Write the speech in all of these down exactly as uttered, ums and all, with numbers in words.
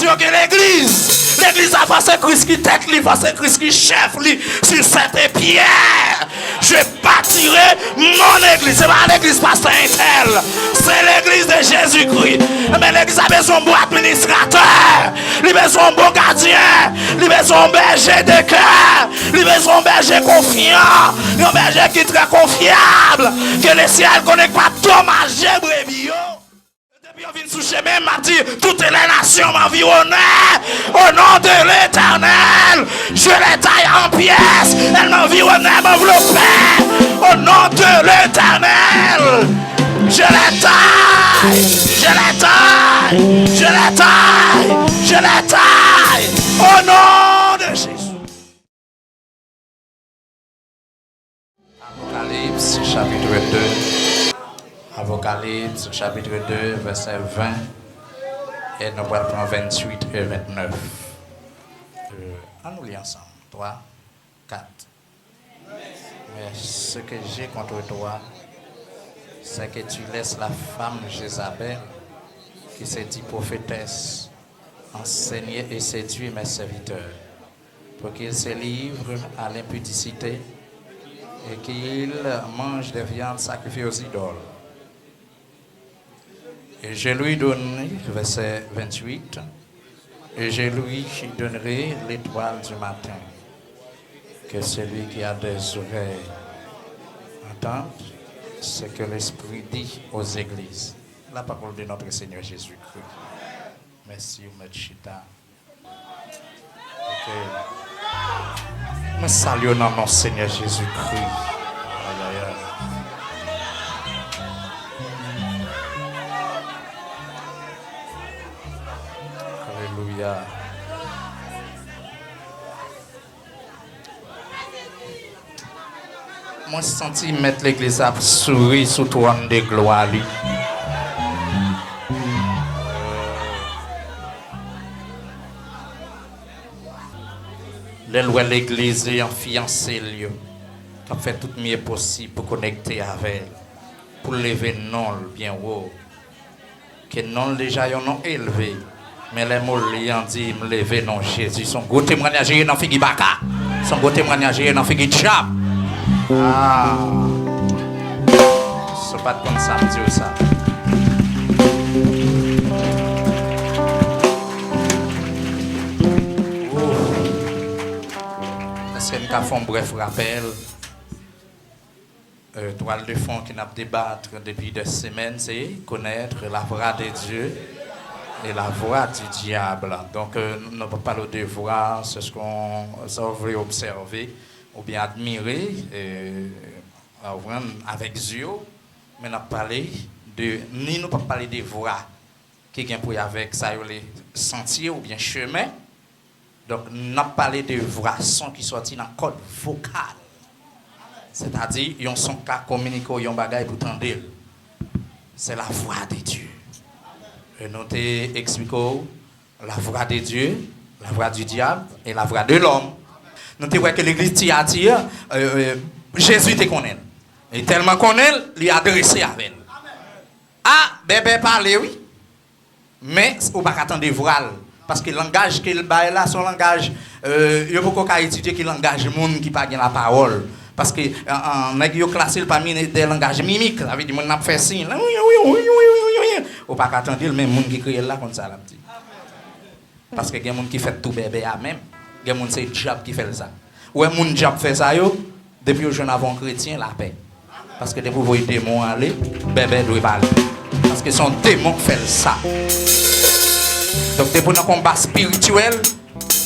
Yo gen legliz. Legliz la, fò se Kris ki tèt li, fò se Kris ki chèf li. Sur cette pierre, je bâtirai mon église. Se pa legliz pastè entèl. Se legliz de Jezikri. Men legliz la bezwen yon bon administratè. Li bezwen yon bon gadyen. Li bezwen yon bèje de kè. Li bezwen yon bèje konfyan. Yon bèje ki trè konfyab. Ke lesyèl konnen k p ap domaje brebi yo. Depi yo vin sou chemen, m ap di, toutes les nations m'environnèrent. Au nom de l'Éternel, je les taille en pièces. Elles m'environnaient, m'enveloppaient. Au nom de l'Éternel, je les taille, je les taille, je les taille, je les taille. Au nom de Jésus. Apokalips, chapit de. Apokalips, chapit de, vèsè ven. E nou pral pran venntuit e vennèf. Euh, ann nou li ansanm. Twa, kat. Mais ce que j'ai contre toi, c'est que tu laisses la femme Jézabel, qui se dit prophétesse, enseigner et séduire mes serviteurs, pour qu'ils se livrent à l'impudicité et qu'ils mangent des viandes sacrifiées aux idoles. Et je lui donnerai, verset vingt-huit, et je lui donnerai l'étoile du matin. Que celui qui a des oreilles entende ce que l'Esprit dit aux églises. La parole de notre Seigneur Jésus-Christ. Mèsi, ou mèt chita. Ok. Mwen salye w nan non Senyè Jezikri. Ayayay. Alelouya. Mwen santi mèt legliz la ap souri sou twòn de glwa li. Lè l wè legliz li an, fiyanse l yo, k ap fè tout miye posib pou konekte avè l, pou leve non l byen wo. Ke non l deja yon non elve, men lè mo li an di, "M leve non Jezi," se yon gwo temwanyaj li ye nan figi baka. Se yon gwo temwanyaj li ye nan figi dyab. Ah. Si w pa t konn sa, m di w sa. Ouf. Èske n ka fè yon brèf rapèl? Euh, twal de fon ke n ap debat depi dè semèn, se connaître la voix de Dieu et la voix du diable. Donk, euh, nou p ap pale de vwa, se ske w, sa w vle obsève oubyen admire, euh, ou konprann, avèk zye w, men n ap pale de, ni nou p ap pale de vwa ki gen pou wè avèk sa yo rele santye oubyen chemen. Donk, n ap pale de vwa, son ki sòti nan kòd vokal. Sètadi, yon son ka kominike w yon bagay pou tande l. C'est la voix de Dieu. E nou te eksplike w la voix de Dieu, la voix du diable et la voix de l'homme. Nou te wè ke legliz Tiyati, euh, euh, Jezi te konnen l. Li tèlman konnen l, li adrese avè l. A, bèbè pale, wi. Men, ou pa ka tande vwa l. Paske langaj ke l bay la, se yon langaj, euh, yo poko ka etidye ki langaj moun ki pa gen lapawòl. Paske, an, an, nèg yo klase l pami de langaj mimik. Sa vle di moun nan ap fè siy. Ou pa ka tande l, men moun ki kreye l la konn sa l ap di. Paske gen moun ki fèt tou bèbè a menm. Gen moun se dyab ki fè l sa. Ou wè moun dyab fè sa yo, depi yo jwenn avè yon kretyen, lapè. Paske depi w voye demon ale, bèbè dwe pale. Paske se yon demon k fè l sa. Donk depi w nan konba espirityèl,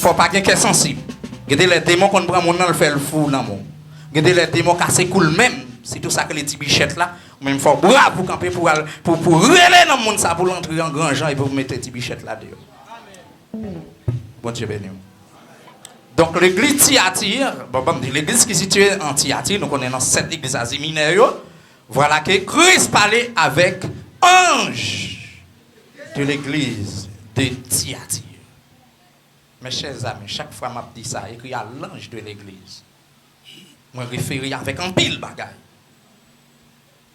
fò w pa gen kè sansib. Gen de lè demon konn pran moun nan, l fè l fou nan men w. Gen de lè demon kase kou l menm. Sitou sa k rele ti bichèt la. Ou menm fò w brav pou kanpe pou al, pou, pou rele nan moun sa pou l antre an gran jan epi pou mete ti bichèt la deyò. Bondye beni w. Donk, legliz Tiyati, bon, ban m di, legliz ki sitiye an Tiyati, nou konnen nan sèt legliz Azi Minè yo, vwala ke Kris pale avèk anj de legliz de Tiyati. Mes chers amis, chak fwa m ap di sa, écrit à l'ange de l'église. Mwen refere avèk anpil bagay.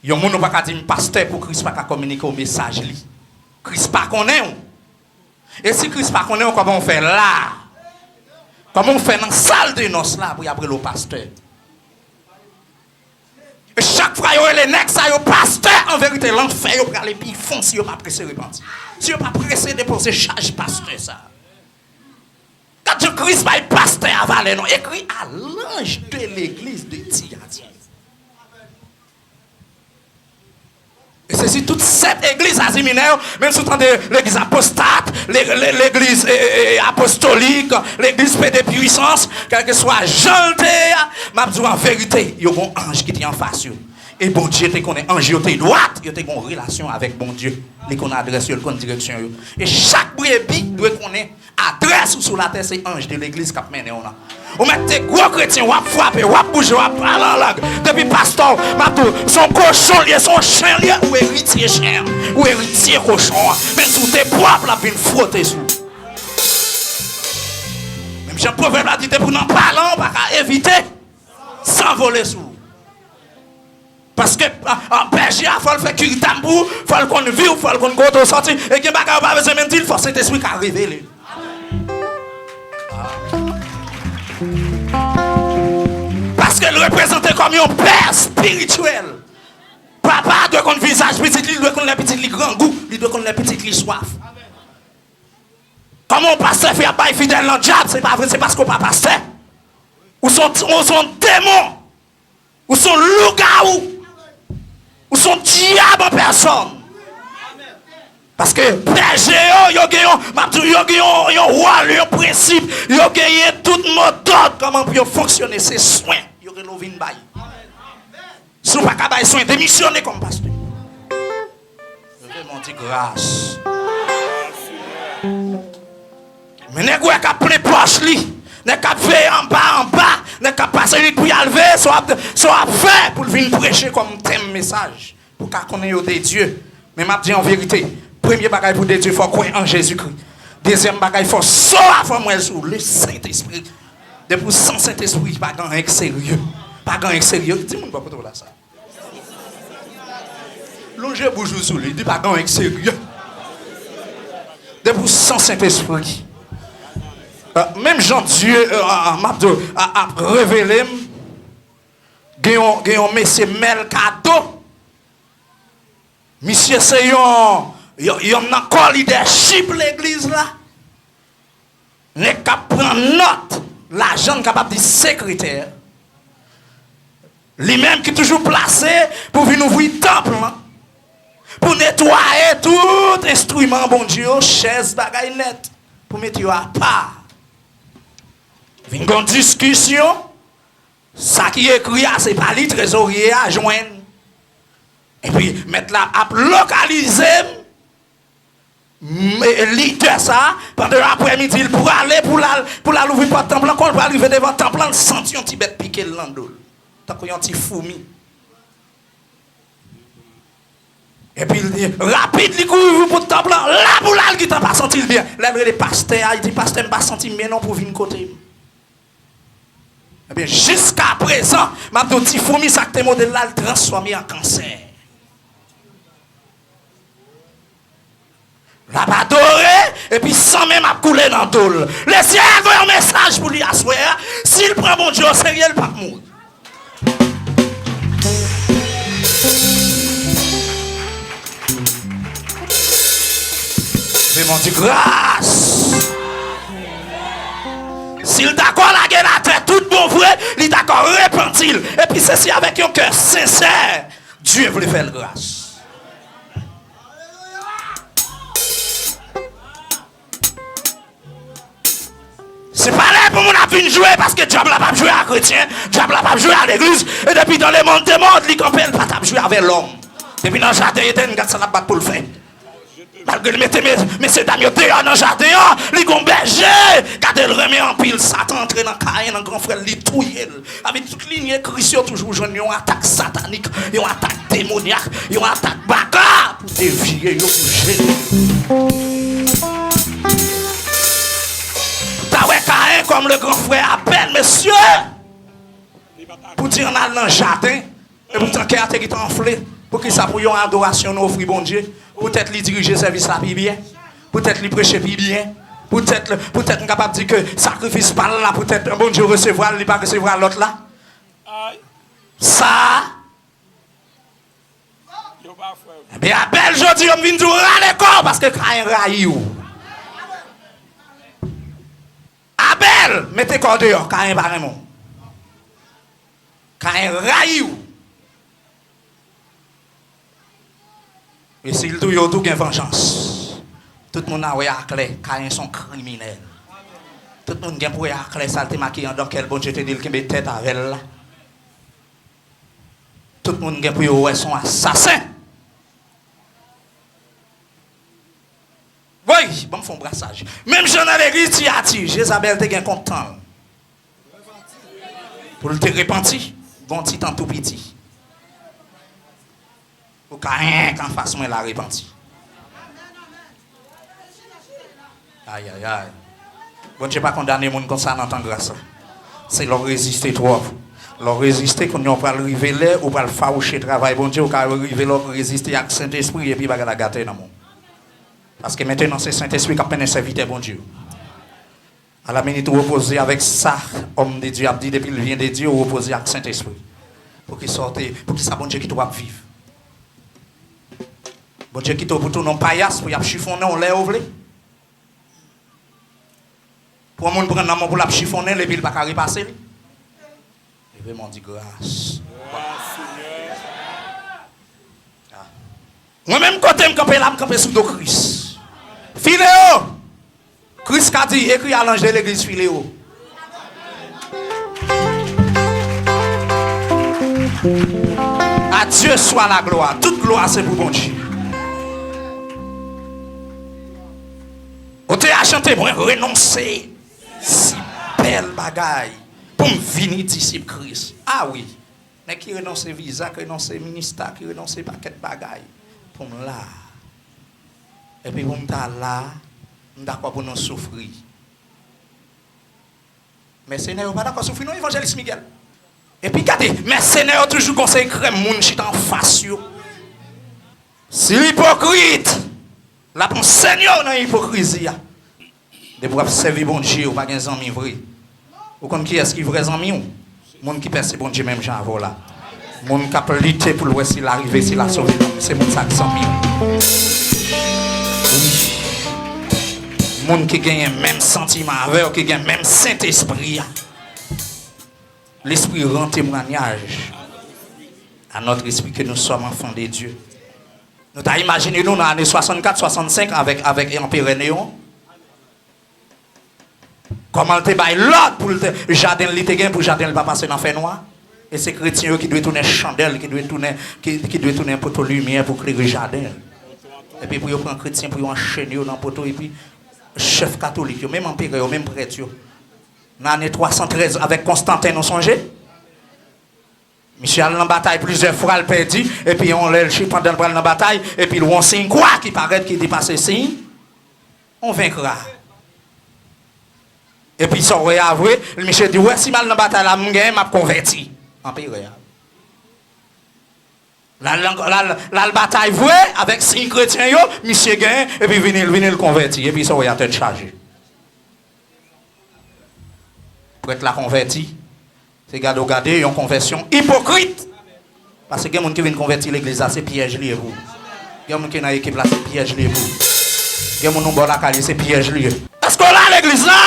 Yon moun ou pa ka di m pastè pou Kris pa ka kominike w mesaj li. Kris pa konnen w. E si Kris pa konnen w, kòman w fè la? Kòman w fè nan sal de nòs la pou y ap rele w pastè? E chak fwa yo rele nèg sa yo pastè, an verite, lanfè yo prale pi fon si yo pa prese repanti. Si yo pa prese depoze chaj pastè sa. Gad jan Kris bay pastè a valè non. Écrit à l'ange de l'église de Thyatire. E se si tout sèt egliz Azi Minè yo, menm si w tande legliz apostat, le- le- legliz e- e- e- apostolik, legliz pe de pwisans, kèlkeswa jan l te ye a, m ap di w an verite, yo gon anj ki te anfas yo. E Bondye te konnen anj yo te dwat, yo te gon relasyon avèk Bondye. Li konn adrès yo, li konn direksyon yo. E chak brebi dwe konnen adrès ou sou latè, se anj de legliz k ap mennen w nan. Ou mèt te gwo kretyen, w ap frape, w ap bouje, w ap pale an lang. Depi pastè w, m ap di w, se yon kochon l ye, se yon chen l ye, ou eritye chen an, ou eritye kochon an. Menm si w te pwòp, l ap vin fwote sou ou. Menm jan pwovèb la di, depi w nan palan, w pa ka evite sanvole sou ou. Paske a, a, bèje a, fò l fè kiritam pou ou, fò l konn vi w, fò l konn kote w sòti. E gen bagay ou pa bezwen menm di l, fò Sentespri ka revele l. Paske l reprezante kòm yon pè espirityèl. Papa a dwe konn vizaj pitit li, li dwe konn lè pitit li grangou, li dwe konn lè pitit li swaf. Kòman yon pastè fè ap bay fidèl nan dyab? Se pa vre, se paske w pa pastè. Ou se yon, ou se yon demon. Ou se yon lougawou. Ou se yon dyab an pèsòn. Paske bèje yo, yo gen yon, m ap di w, yo gen yon, yon wòl, yon prensip, yo genyen tout modòd kòman pou yo fonksyone, se swen yo rele w vin bay. Si w pa ka bay swen, demisyone kòm pastè. Leve men w di gras. Men nèg ou wè k ap plen pòch li, nèg k ap veye anba anba, nèg k ap pase lit pou y al veye, sa w ap, sa w ap fè pou l vin preche kòm tèm mesaj, pou w ka konnen yo de Dye. Men m ap di an verite, premye bagay pou de Dye, fò w kwè an Jezikri. Dezyèm bagay, fò so a, fò m wè l sou le Sentespri. Depi w san Sentespri, pa gen anyen k serye. Pa gen anyen k serye. Di moun bò kote w la sa. Lonje bouch ou sou li, di pa gen anyen k serye. Depi w san Sentespri. Euh, menm jan Dye, euh, a- a- m ap di w, a- ap revele m, gen yon, gen yon mesye Mèl Kado. Misye se yon, yon, yon nan kò lidèchip legliz la. Nèg k ap pran nòt, lajan n kapab di sekretè. Li menm ki toujou plase pou vin ouvri tanp lan, pou netwaye tout enstriman Bondye yo, chèz, bagay nèt, pou mete yo apa. Vin gon diskisyon, sa ki ekri a, se pa li trezorye a jwenn. Epi mèt la ap lokalize m, m- lidè sa, pandan yon aprèmidi, l prale pou l al, pou l al ouvri pòt tanp lan, kon l pral rive devan tanp lan, l santi yon ti bèt pike l nan do l, tankou yon ti foumi. Epi l di, rapid, li kouri ouvri pòt tanp lan, la pou la, l gentan pa santi l byen. Lè l rele pastè a, li di, pastè, m pa santi m byen non pou vin kote m. Ebyen, jiskaprezan, m ap di w, ti foumi sa k te mòde l la, l transfòme an kansè. L ap adore, epi san menm ap koule nan do l. Lesyèl voye yon mesaj pou li aswè a. Si l pran Bondye oserye, l p ap mouri. Fè Bondye gras. Si l dakò lage l atè tout bon vre, li dakò repanti l. Epi se si avèk yon kè sensè, Dye vle fè l gras. Se pa lè pou moun ap vin jwe, paske dyab la p ap jwe a kretyen, dyab la p ap jwe a legliz, e depi dans le monde des mondes, li kanpe, l pa t ap jwe avè lòm. Depi nan jaden Edenn, gad sa l ap bat pou l fè. Malgre l mete me- mesye dam yo deyò nan jaden an, li gon bèje. Gade l renmen anpil. Satan antre nan Kayen, nan gran frè l, li touye l. Avèk tout linye Kris yo toujou jwenn yon atak satanik, yon atak demonyak, yon atak baka pou devye yo, pou jene yo. Ou ta wè Kayen kòm le gran frè Abèl, mesye! Pou di ann al nan jaden, epoutan kè a te gentan anfle. Poukisa pou yon adorasyon nou ofri Bondye, poutèt li dirije sèvis la pi byen? Poutèt li preche pi byen. Poutèt, poutèt m kapab di ke sakrifis pa l la, poutèt Bondye resevwa l, li pa resevwa lòt la. Sa a, Yo pa frè. Ebyen, Abèl, jodi yo, m vin di w rale kò w, paske Kayen rayi w. Abèl, mete kò w deyò, Kayen pa renmen w. Kayen rayi w. E si l touye w tou, gen vanjans. Tout moun a wè aklè, Kayen se yon kriminèl. Tout moun gen pou wè aklè, sa l te make anndan kè l, Bondye te di l kenbe tèt avè l la. Tout moun gen pou yo wè se yon asasen. Woy, ban m fè yon brasaj. Menm jan nan legliz Tiyati, Jezabèl te gen kont tan l. Pou l te repanti, gen yon ti tan tou piti. Pou Kayen k anfas mwen la repanti. Ayayay. Bondye pa kondane moun konsa nan tan gras la. Se lè w reziste twòp. Lè w reziste, kounye a w pral rive lè ou pral fawouche travay Bondye, ou ka rive lè w reziste ak Sentespri epi bagay la gate nan men w. Paske mentnan se Sentespri k ap mennen sèvitè Bondye yo. A la minute ou opoze avèk sa homme de Dieu ap di depi l vyen de Dye, ou opoze ak Sentespri. Poukisa w te, poukisa Bondye kite w ap viv? Bondye kite w pou tounen yon payas, pou y ap chifonnen w lè yo vle. Pou yon moun pran nan men w pou l ap chifonnen l epi l pa ka repase l. Leve men w di gras. Mwen menm kote m kanpe la, m kanpe sou do Kris. Fileo! Kris ka di, ekri a lanj de legliz Fileo. A Dye swa laglwa. Tout glwa se pou Bondye. Ou te a chante, mwen renonse. Si bèl bagay pou m vini disip Kris. A wi. Nèg ki renonse viza, ki renonse minista, ki renonse pakèt bagay pou m la. Epi pou m ta la, m dakò pou nou soufri. Mèsenè yo pa dakò soufri non, Evanjelis Miguel. Epi gade, mèsenè yo toujou konseye krèm moun chita anfas yo. Si l ipokrit, l ap ansenye w nan ipokrizi a. Depi w ap sèvi Bondye, ou pa gen zanmi vre. Ou konn kiyès ki vrè zanmi w? Moun ki pèse Bondye menm jan avè w la. Moun k ap lite pou l wè si l a rive, si l a sove nanm, se moun sa k zanmi w. Wi. Moun ki genyen menm santiman avè w, ki gen menm Sentespri a. L'esprit rend témoignage à notre esprit que nous sommes enfants de Dieu. Nou ta imajine nou nan ane swasannkat, swasannsenk avèk, avèk Anperè Neyon. Kòman l te bay lòd pou l te, jaden l li te gen pou jaden l pa pase nan fènwa. E se kretyen yo ki dwe tounen chandèl, ki dwe tounen, ki, ki dwe tounen poto limyè pou klere jaden l. Epi pou yo pran kretyen, pou yo anchene yo nan poto, epi chèf katolik yo, menm anperè yo, menm prèt yo. Nan ane twasantrèz avèk Konstanten, nou sonje? Misye al nan batay plizyè fwa, l pèdi, epi yon lè, l chi-, pandan l pral nan batay, epi l wè yon siy kwa ki parèt, ki depase siy, yon venkra. Epi sa w wè a vre, misye di, wè, si m al nan batay la, m genyen, m ap konvèti. Anperè a. L al nan, l al, l al batay vre avèk siy kretyen yo, misye genyen, epi vini, vini l konvèti, epi sa w wè a tèt chaje. Prèt la konvèti. Se gade w gade yon konvèsyon ipokrit. Paske gen moun ki vin konvèti legliz la, se pyèj li ye pou ou. Gen moun ki nan ekip la, se pyèj li ye pou ou. Gen moun nou bò lakay li, se pyèj li ye. Èske w la legliz la?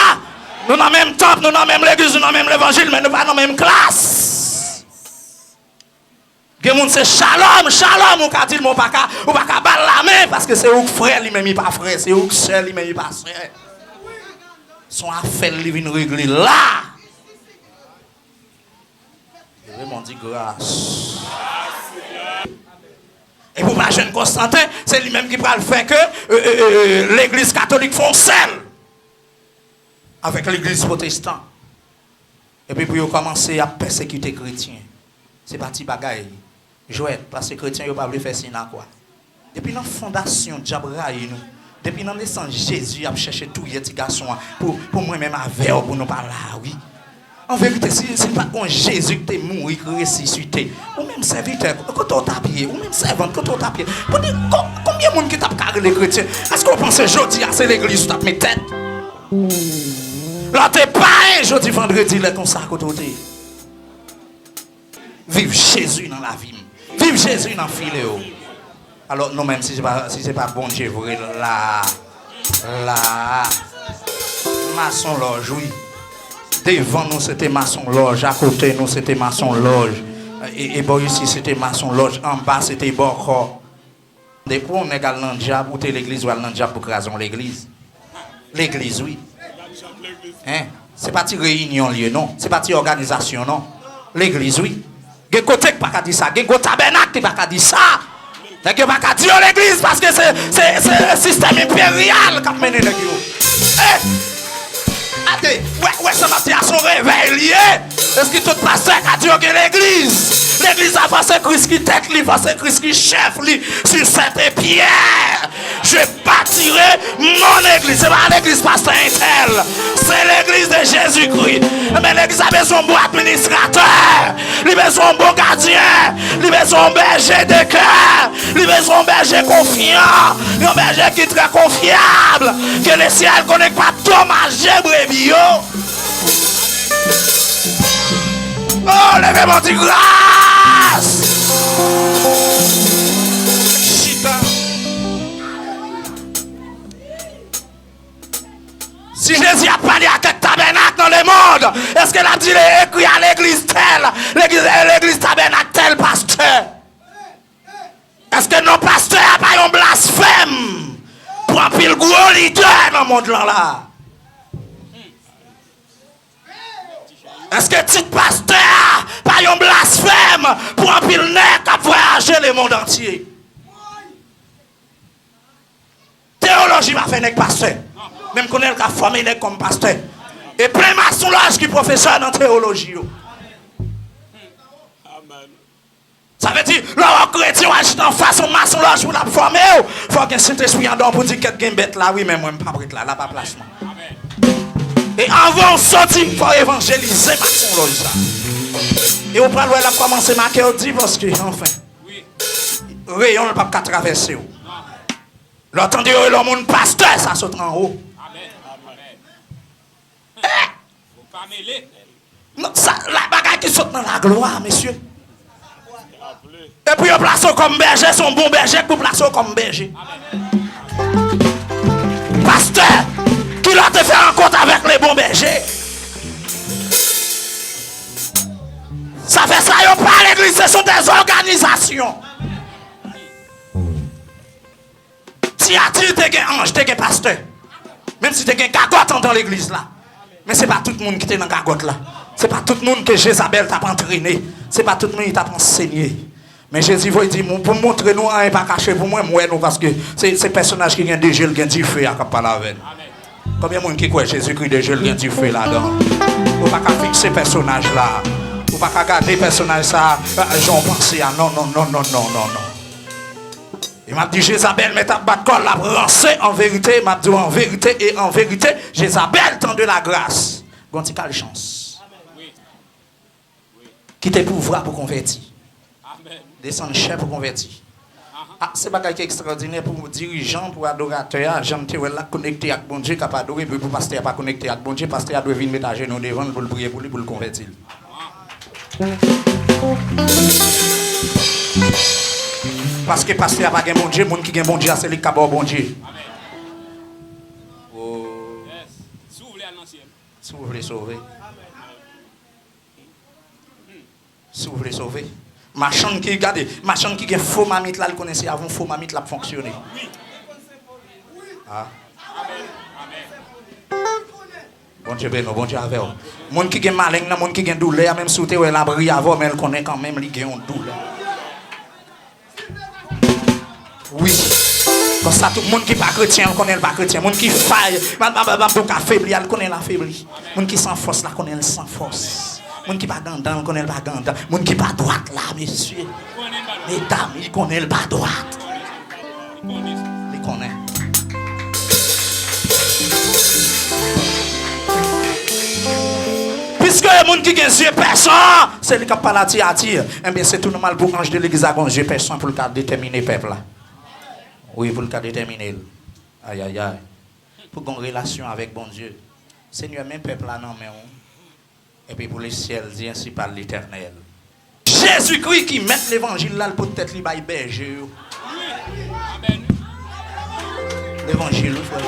Nou nan menm tanp, nou nan menm legliz, nou nan menm levanjil, men nou pa nan menm klas. Gen moun se shalom, shalom, ou ka di l, men ou pa ka, ou pa ka ba l lamen, paske se ou k frè, li menm li pa frè, se ou k sè, li menm li pa sè. Se yon afè l li vin regle la. Leve men w di gras. Epi w pa jwenn Konstanten, se li menm ki pral fè ke, e, e, e, e, legliz katolik fè yon sèl avèk legliz pwotestan. Epi pou yo kòmanse ap pèsekite kretyen. Se pa ti bagay. Jwèt, paske kretyen yo pa vle fè siy lakwa. Depi nan fondasyon, dyab rayi nou. Depi nan nesans, Jezi ap chèche touye ti gason an pou, pou mwen menm avè w, pou nou pa la, wi. An verite, si, si pa t gon Jezi ki te mouri, ki resisite, ou menm sèvitè, kote w t ap ye? Ou menm sèvant, kote w t ap ye? Pou di, ko-, konbyen moun ki t ap ka rele kretyen? Èske w panse jodi a se legliz ou t ap met tèt? Lè w te payen jodi vandredi, lè konsa, kote w te ye? Viv Jezi nan lavi m. Viv Jezi nan file w. Alò, nou menm, si se pa, si se pa Bondye vre, la, la, masonlòj, wi. Devan nou, se te masonlòj. Akote nou, se te masonlòj. E, e bò isi, se te masonlòj. Anba, se te bòkò. Depi yon nèg al nan dyab, ou te legliz, ou al nan dyab pou kraze yon legliz. Legliz, wi. Hein? Se pa ti reyinyon l ye, non. Se pa ti òganizasyon, non. Legliz, wi. Gen kote k pa ka di sa. Gen gwo tabènak ki pa ka di sa. Nèg yo pa ka di yo legliz paske se, se, se sistèm enperyal k ap mennen nèg yo. Eh! Ade, wè, wè sa m ap di a, se yon revèy li ye. Èske tout pastè ka di yo gen legliz? Legliz la, fò se Kris ki tèt li, fò se Kris ki chèf li. Sur cette pierre, je bâtirai mon église. Se pa legliz pastè entèl. Se legliz de Jezikri. Enben, legliz la bezwen yon bon administratè. Li bezwen yon bon gadyen. Li bezwen yon bèje de kè. Li bezwen yon bèje konfyan. Yon bèje ki trè konfyab. Ke lesyèl konnen k p ap domaje brebi yo. Oh, leve men w di gras! Chita. Si Jezi ap pale a kèk tabènak nan lemonn, èske l ap di l ekri a legliz tèl, legliz, legliz tabènak tèl pastè? Èske non pastè a pa yon blasfèm pou anpil gwo lidè nan mond lan la? Èske tit pastè a pa yon blasfèm pou anpil nèg k ap vwayaje lemonn antye? Teyoloji pa fè nèg pastè. Men m konnen l ka fòme nèg kòm pastè. E plen masonlòj ki pwofesè nan teyoloji yo. Sa vle di, lè w wè kretyen w al chita anfas yon masonlòj pou l ap fòme w, fò w gen Sentespri anndan w pou di, kèt, gen bèt la wi, men mwen m p ap ret la, la pa plas mwen. E anvan w soti, fò w evanjelize masonlòj sa. E w pral wè l ap kòmanse make w di, paske, anfen, reyon l p ap ka travèse w. Lè w tande yo rele yon moun pastè, sa sot anwo. Amèn. Amèn. Eh! Ou pa mele. Non, sa, la bagay ki sot nan laglwa, mesye. Epi yo plase w kòm bèje, se yon bon bèje k pou plase w kòm bèje. Pastè, ki lè w te fè rankont avèk le bon bèje? Sa fè sa yo pa legliz, se sou dèzòganizasyon. Tiyati te gen anj, te gen pastè. Menm si te gen gagòt anndan legliz la. Men se pa tout moun ki te nan gagòt la. Se pa tout moun ke Jezabèl t ap antrene. Se pa tout moun li t ap ansenye. Men Jezi voye di, pou m montre nou anyen pa kache pou mwen, m wè nou paske se, se pèsonaj ki gen de je l gen dife a k ap pale avè n. Konbyen moun ki kwè Jezikri de je l gen dife ladan l? Ou pa ka fikse pèsonaj la. Ou pa ka gade pèsonaj sa a, jan w panse a. Non, non, non, non, non, non, non. E m ap di Jezabèl mèt ap bat kò l, l ap ranse an verite, m ap di w an verite e an verite, Jezabèl tan de la gras. Gon ti kal chans. Kite pouvwa pou konvèti. Desann chè pou konvèti. Ah, se bagay ki ekstraòdinè pou dirijan, pou adoratè a, jan m te wè l la konekte ak Bondye, k ap adore, epi pou pastè a pa konekte ak Bondye, pastè a dwe vin met ajenou devan l pou l priye pou li, pou l konvèti l. Paske pastè a pa gen Bondye, moun ki gen Bondye a, se li k ka ba w Bondye. Oh. Si w vle al nan syèl. Si w vle sove. Si w vle sove. Machann ki, gade, machann ki gen fo mamit la, li konnen se avè yon fo mamit l ap fonksyone. Ah. Bondye beni w, Bondye avè w. Moun ki gen maleng nan, moun ki gen doulè a, menm si w te wè l ap ri avè w, men l konnen kanmenm li gen yon doulè. Wi. Konsa tou, moun ki pa kretyen, l konnen l pa kretyen. Moun ki fay, m ap, m ap, m ap di w k afebli a, l konnen l afebli. Moun ki san fòs la, konnen l san fòs. Moun ki pa gendan, l konnen l pa gendan. Moun ki pa dwat la, mesye. Medam, li konnen l pa dwat. Li konnen. Piske Moun ki gen zye pèsan, se li k ap pale a Tiyati. Ebyen, se tou nòmal pou anj de legliz la gen yon zye pèsan pou l ka detèmine pèp la. Wi, pou l ka detèmine l. Ayayay. Pou gen yon relasyon avèk Bondye. Senyè, men pèp la nan men w. Epi pou lesyèl di, ensi pale Letènèl. Jezikri ki mèt levanjil la, l pot tèt li bay bèje yo. Levanjil, wi, frè.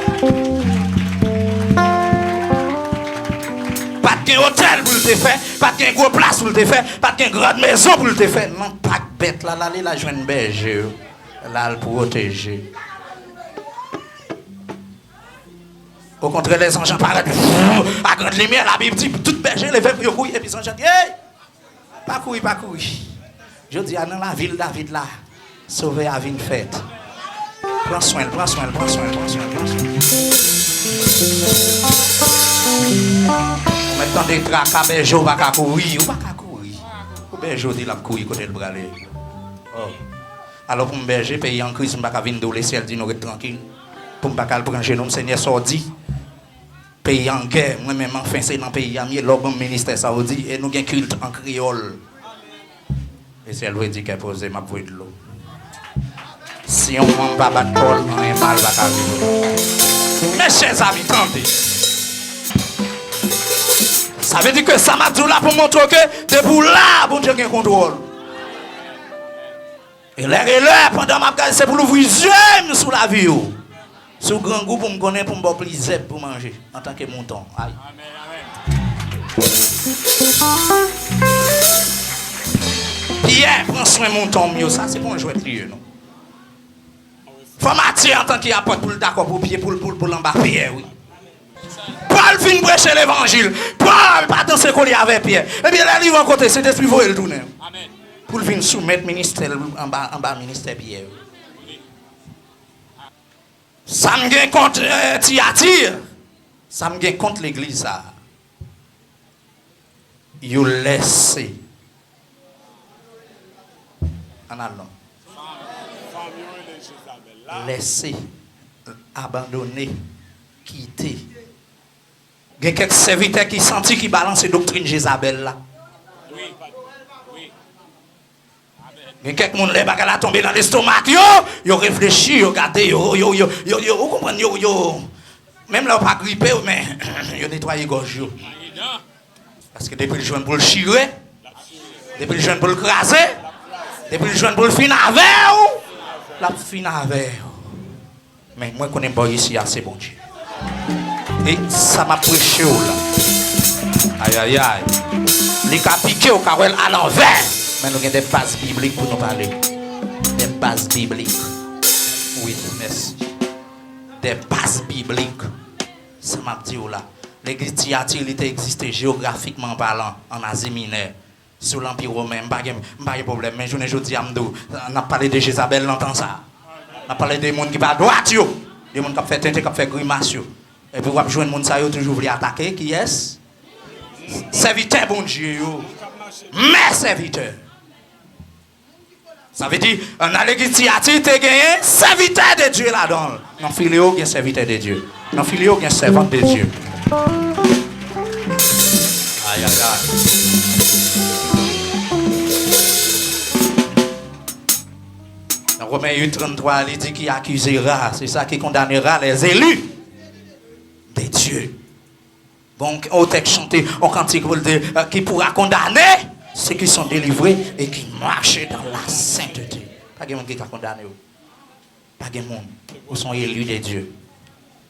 Pa t gen otèl pou l te fè, pa t gen gwo plas pou l te fè, pa t gen gran mezon pou l te fè. Nan pak bèt la, l ale, l al jwenn bèje yo. L al pwoteje. Okontrè, lè zanj lan parèt, a grand limyè, Labib di, tout bèje leve pou yo kouri, epi zanj lan di, "Ey! Pa kouri, pa kouri. Jodi a, nan lavil David la, Sovè a vin fèt." Pran swen l, pran swen l, pran swen l, pran swen l, pran swen l. Ou mèt tande traka bèje, ou pa ka kouri, ou pa ka kouri. Pou bèje w di l ap kouri kote l prale. Oh. Alò pou m bèje, peyi an kriz, m pa ka vin di w lesyèl di nou ret trankil. Pou m pa ka al pran jenou m, Senyè, sa w di? Peyi an gè, mwen menm anfen se nan peyi a m ye, lè w ban m ministè sa w di, e nou gen kilt an kreyòl. Lesyèl vle di kè poze, m ap voye dlo. Si yon manm pa bat kò l, anyen mal pa ka rive. Mes chers amis, tande. Sa vle di ke sa m ap di w la pou montre w ke depi w la, Bondye gen kontwòl. E lè, e lè, pandan m ap gade, se pou l ouvri zye m sou lavi w. Si w grangou pou m konnen pou m ba w plis zèb pou manje, antanke mouton. Ay. Pyè, pran swen mouton m yo, sa se pa yon jwèt li ye, non. Fò Matyè, antanke apòt, pou l dakò pou pye, pou l, pou l, pou l anba pyè, wi. Pòl fin preche levanjil. Pòl pa danse kolye avè Pyè. Ebyen, lè l rive yon kote, Sentespri voye l tounen. Pou l vin soumèt ministè l anba, anba ministè Pyè. Sa m gen kont, eh, Tiyati, sa m gen kont legliz sa a. Yo lèse. Ann al non. Lèse, abandone, kite. Gen kèk sèvitè ki santi ki balanse doktrin Jezabèl la. Gen kèk moun, lè bagay la tonbe nan lestomak yo, yo reflechi, yo gade, yo, yo, yo, yo, yo, ou konprann, yo, yo, menm lè yo pa gripe, men yo netwaye gòj yo. Paske depi l jwenn pou l chire, depi l jwenn pou l kraze, depi l jwenn pou l fin avè w, l ap fin avè w. Men mwen konnen bò isi a se Bondye. E sa m ap preche w la. Ayayay. Li ka pike w, ka wè l alanvè. Men nou gen de baz biblik pou nou pale. De baz biblik. Wi, mèsi. De baz biblik. Sa m ap di w la. Legliz Tiyati, li te egziste jewografikman palan, ann Azi Minè. Sou lanpi women, m pa gen, m pa gen pwoblèm. Men jounen jodi a, m di w, n ap pale de Jezabèl nan tan sa a. N ap pale de moun ki pa dwat yo, de moun k ap fè tenten, k ap fè grimas yo. Epi w ap jwenn moun sa yo toujou vle atake kiyès? Sèvitè Bondye yo. Men sèvitè. Sa vle di, nan legliz Tiyati, te genyen sèvitè de Dye ladan l. Nan Fileo, gen sèvitè de Dye. Nan Fileo, gen sèvant de Dye. Ayayay. Nan Women uit tranntwa, li di, "Qui accusera? C'est ça qui condamnera les élus de Dieu." Bon, on tèks chante, on kantik pou l di, euh, "Qui pourra condamner ceux qui sont délivrés et qui marchent dans la sainteté?" Pa gen moun ki ka kondane w. Pa gen moun. Ou se yon eli de Dye.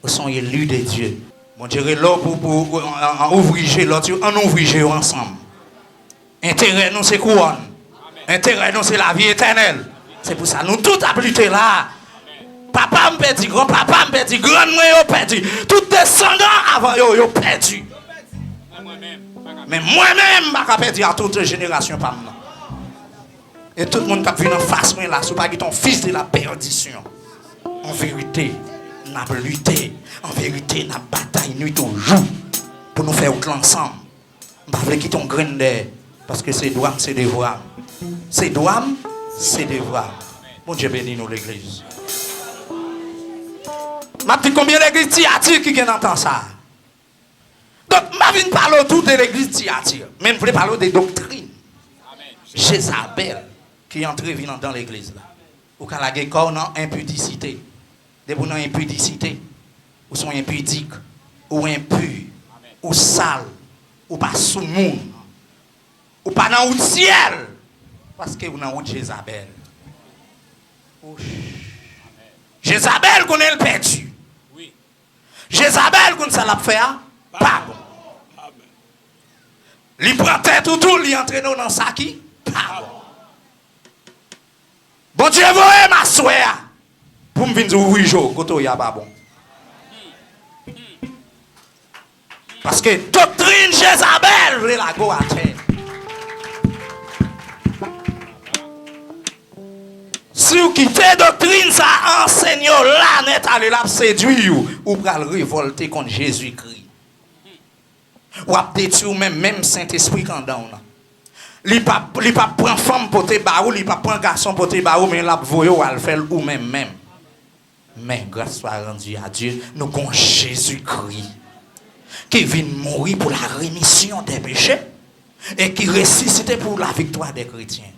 Ou se yon eli de Dye. Bondye rele w pou, pou, pou, an, an, ouvri je lòt yo, ann ouvri je yo ansanm. Enterè nou se kouwòn. Enterè nou se lavi etènèl. Se pou sa nou tout ap lite la. Papa m pèdi, granpapa m pèdi, grann mwen yo pèdi. Tout desandan avan yo, yo pèdi. Men mwen menm, m pa ka pèdi a tout jenerasyon pa m nan. E tout moun k ap vin anfas mwen la, si w pa kite yon fis de la pèdisyon. An verite, n ap lite. An verite, n ap batay nwit ou jou pou nou fè wout la ansanm. M pa vle kite yon grenn dèyè, paske se dwa m, se devwa m. Se dwa m, se devwa m. Bondye beni nou, legliz. M ap di konbyen legliz Tiyati ki gen nan tan sa a? Donk, m pa vin pale w tou de legliz Tiyati, men m vle pale w de doktrin Jezabèl ki antre vin anndan legliz la. Ou ka lage kò w nan enpidisite. Depi w nan enpidisite, ou se yon enpidik, ou enpi, ou sal, ou pa sou moun, ou pa nan wout syèl, paske ou nan wout Jezabèl. Jezabèl konnen l pèdi. Jezabèl konn sa l ap fè a pa bon. Li pran tèt ou tou, li antrene w nan sa ki pa bon. Bondye voye m aswè a pou m vin di w wi, Jo, kote w ye a pa bon. Paske doktrin Jezabèl vle lage w atè. Si w kite doktrin sa a ansenye w la nèt ale, l ap sedui w, ou pral revòlte kont Jezikri. W ap detwi w menm, menm Sentespri k anndan w nan. Li p ap, li p ap pran fanm pote ba ou, li p ap pran gason pote ba ou, men l ap voye w al fè l ou menm menm. Men grâce soit rendue à Dieu, nou gon Jezikri ki vin mouri pou la remisyon dè peche e ki resisite pou la viktwa dè kretyen.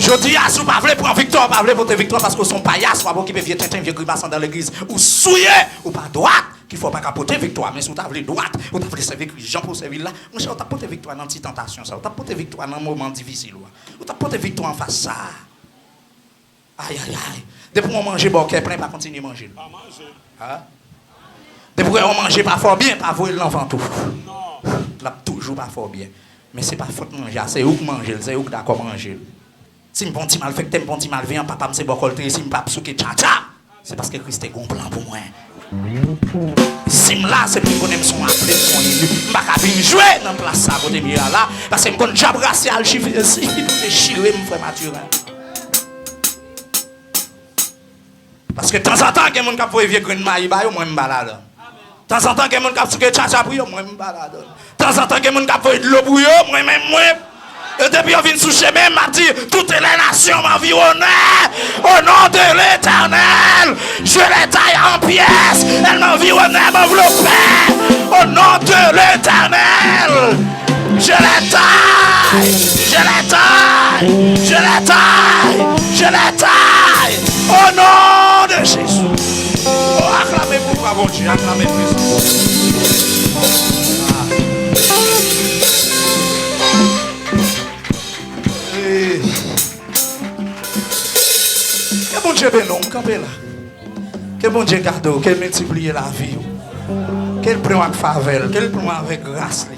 Jodi a, si w pa vle pran viktwa, w pa vle pote viktwa paske w se yon payas, w ap okipe vye tenten, vye grimas anndan legliz, ou souye, ou pa dwat, ki fè w pa ka pote viktwa. Men si w ta vle dwat, ou ta vle sèvi Kris jan pou w sèvi l la, monchè, ou t ap pote viktwa nan ti tantasyon sa, ou t ap pote viktwa nan moman difisil ou a, ou t ap pote viktwa anfas sa a. Ayayay. Depi w manje ba w kè plen, pa kontinye manje l. Pa manje. Ha? Depi w wè yon manje pa fè w byen, pa voye l nan vant ou. Non. L ap toujou pa fè w byen. Men se pa fòt manje a, se ou k manje l, se ou k dakò manje l. Si m pa yon ti malfektè, m pa yon ti malveyan, papa m se bòkòlte, si m p ap souke tchatcha, se paske Kris te gen yon plan pou mwen. Si m la, se pou m konnen m se yon atlèt, m se yon eli. M pa ka vin jwe nan plas sa kote m ye a la, paske m konn dyab rasyal chif-, si, si pou dechire m, frè Mathurin. Paske tanzantan, gen moun k ap voye vye grenn mayi ba yo, mwen m pa ladan. Tanzantan, gen moun k ap souke tchatcha pou yo, mwen m pa ladan. Tanzantan, gen moun k ap voye dlo pou yo, mwen menm, mwen. E depi yo vin sou chemen, m ap di, toutes les nations m'environnent. Au nom de l'Éternel, je les taille en pièces. Elles m'environnent, elles m'enveloppent. Au nom de l'Éternel, je les taille, je les taille, je les taille, je les taille. Au nom de Jésus. Oh, aklame pou vwa Bondye, aklame pou Jezi. Ah. Hey. Ke Bondye beni w, m kanpe la. Ke Bondye gade w, ke l miltipliye lavi w. Ke l plen w ak favè l, ke l plen w avèk gras li.